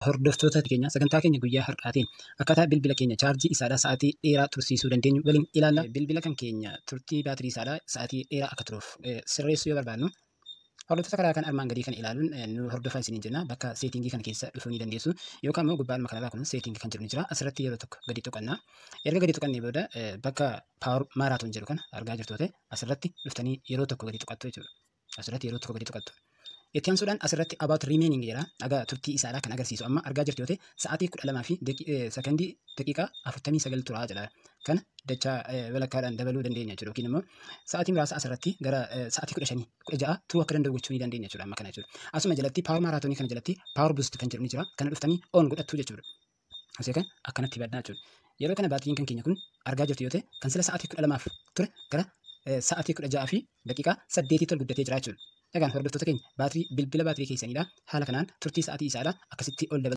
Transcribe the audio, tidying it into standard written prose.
Hordoftoota keenya, sagantaa keenya guyyaa har'aatiin akkaataa bilbila keenya chaarjii isaadhaa sa'aatii dheeraa tursiisuu dandeenyu waliin ilaalla. Bilbila kan keenya turtii baatirii isaadhaa sa'aatii dheeraa akka turuuf sirreessuu yoo barbaannu, hordoftoota, karaa kan armaan gadii kan ilaaluun nu hordofaa isiniin jenna. Bakka setting kana keessa dhufuu ni dandeessu, yookaan immoo gubbaadhuma kanarraa kun setting kan jedhu ni jira. Asirratti yeroo tokko gadi tuqanna. Erga gadi tuqannee booda bakka power marathon jedhu kana argaa jirtu ta'e, asirratti dhuftanii yeroo tokko gadi tuqattu jechuudha. Asirratti yeroo tokko gadi tuqattu. Itti aansuudhaan asirratti about remaining jedha. Dhagaa turtii isaadha kan agarsiisu. Amma argaa jirtu yoo ta'e, sa'aatii 12 fi sakandii daqiiqaa 49 turaa jedha. Kana dachaa walakkaadhaan dabaluu dandeenya jechuudha. Yookiin immoo sa'aatii muraasa asirratti gara sa'aatii 15, 16 turuu akka danda'u gochuu ni dandeenya jechuudha amma kana jechuudha. Asuma jalatti power marathon kana jalatti power boost kan jedhu ni jira. Kana dhuftanii on godhattu jechuudha. Asii kan akkanatti badnaa jechuudha. Yeroo kana baatiriin kan keenya kun argaa jirtu yoo ta'e, kan sila sa'aatii 12f ture gara sa'aatii 16 fi daqiiqaa 8 ol guddatee jira jechuudha. Egaan hordoftoota keenya, baatirii bilbila baatirii keessanidha. Haala kanaan turtii sa'aatii isaadha akkasitti ol dabalu.